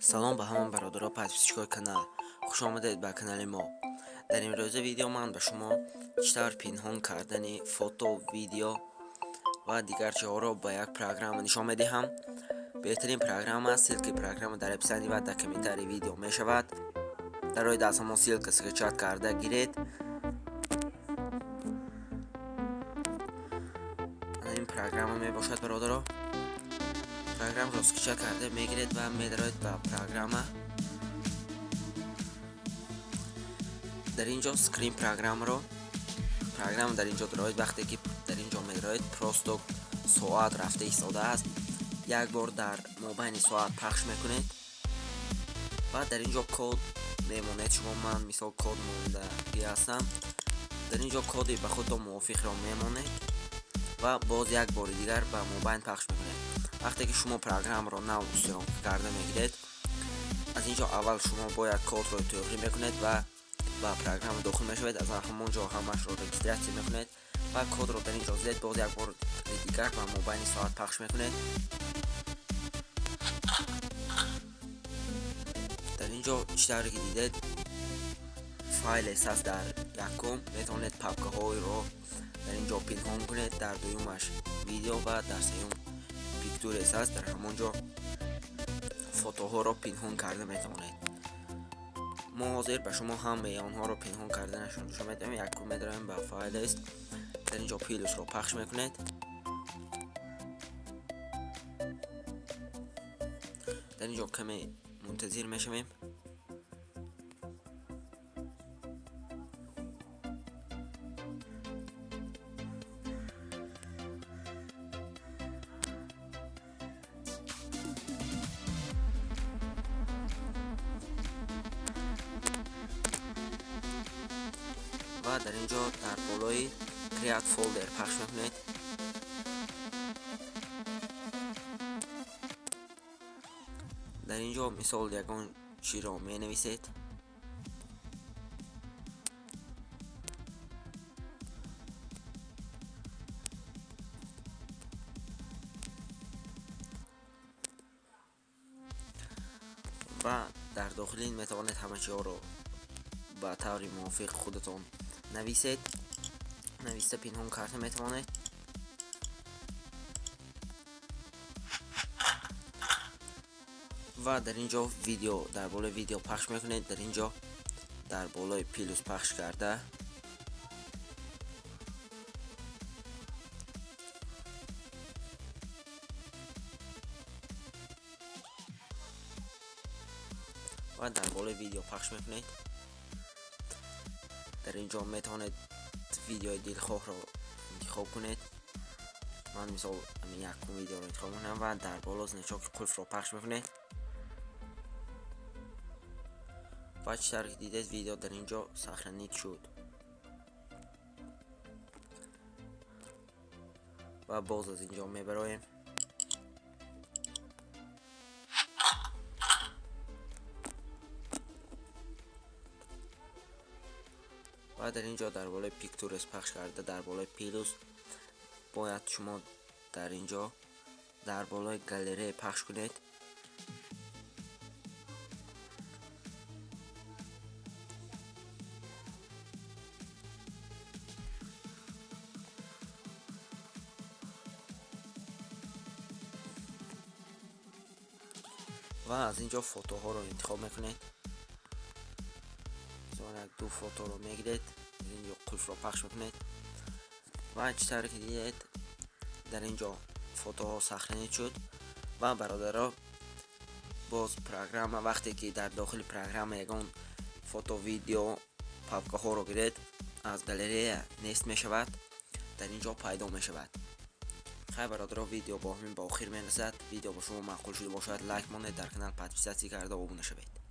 Салом ба ҳама бародаро, подписчикои канал. Хуш омадед ба канали мо. Дар имрӯза видео ман ба шумо чӣ тавр пинҳон кардани фото, видео ва дигар чизҳоро ба як программа нишон медиҳам. Беҳтарин программа, ссылкаи программа дар описании ва дар комментарии видео мешавад. Дароед, аз ҳамон ссылка скачать карда гиред. Ана ин программа мебошад, бародаро. Программаро скачать карда мегиред ва медароед ба программа. Дар ин ҷо скрин программаро, программа дар ин ҷо дароед. Вақте ки дар ин ҷо медароед, просто соат рафта истодааст. Як бор дар мобайни соат пахш мекунед ва дар ин ҷо код мемонед шумо. Ман мисол код мондагӣ ҳастам. Дар ин ҷо коди ба худтон мувофиқро мемонед ва боз як бори дигар ба мобайн пахш мекунед. Вақте ки шумо программаро нав установка карда мегиред, аз ин ҷо аввал шумо бояд кодро тӯғрӣ мекунед ва ба программа дохил мешавед. Аз ҳамон ҷо ҳамашро регистрация мекунед ва кодро дар ин ҷо зед, боз як бори дигар ба мобайни соат пахш мекунед. Дар ин ҷо, чӣ тавре ки дидед, файлес аст. Дар якум метавонед папкаҳоеро дар ин ҷо пинҳон кунед, дар дуюмаш видео ва дар сеюм pictures аст. Дар ҳамон ҷо фотоҳоро пинҳон карда метавонед. Мо ҳозир ба шумо ҳамаи онҳоро пинҳон карданашро нишон медиҳем. Якум медароем ба файлес. Дар ин ҷо плюсро пахш мекунед. Дар ин ҷо каме мунтазир мешавем. Ва дар ин ҷо дар болои create folder пахш мекунед. Дар ин ҷо мисол ягон чиро менависед. Ва дар дохили ин метавонед ҳама чиҳоро ба таври мувофиқ худатон нависед, нависта пинҳон карда метавонед. Ва дар ин ҷо видео, дар болои видео пахш мекунед. Дар ин ҷо дар болои плюс пахш карда, ва дар болои видео пахш мекунед. Дар ин ҷо метавонед видеои дилхоҳро интихоб кунед. Ман мисол ҳамин якум видеоро интихоб мекунам ва дар боло значоки қулфро пахш мекунед. Ва чӣ тавре ки дидед, видео дар ин ҷо сохранить шуд. Ва боз аз ин ҷо мебароем. Ва дар ин ҷо дар болои pictures пахш карда, дар болои плюс бояд шумо дар ин ҷо дар болои галерея пахш кунед. Ва аз ин ҷо фотоҳоро интихоб мекунед. Як ду фоторо мегиред, аз ин ҷо қулфро пахш мекунед. Ва чӣ тавре ки дидед, дар ин ҷо фотоҳо сохранить шуд. Ва бародаро, боз программа, вақте ки дар дохили программа ягон фото, видео, папкаҳоро гиред, аз галерея нест мешавад, дар ин ҷо пайдо мешавад. Хай, бародаро, видео бо ҳамин ба охир мерасад. Видео ба шумо маъқул шуда бошад, лайк монед, дар канал подписаться карда обуна шавед.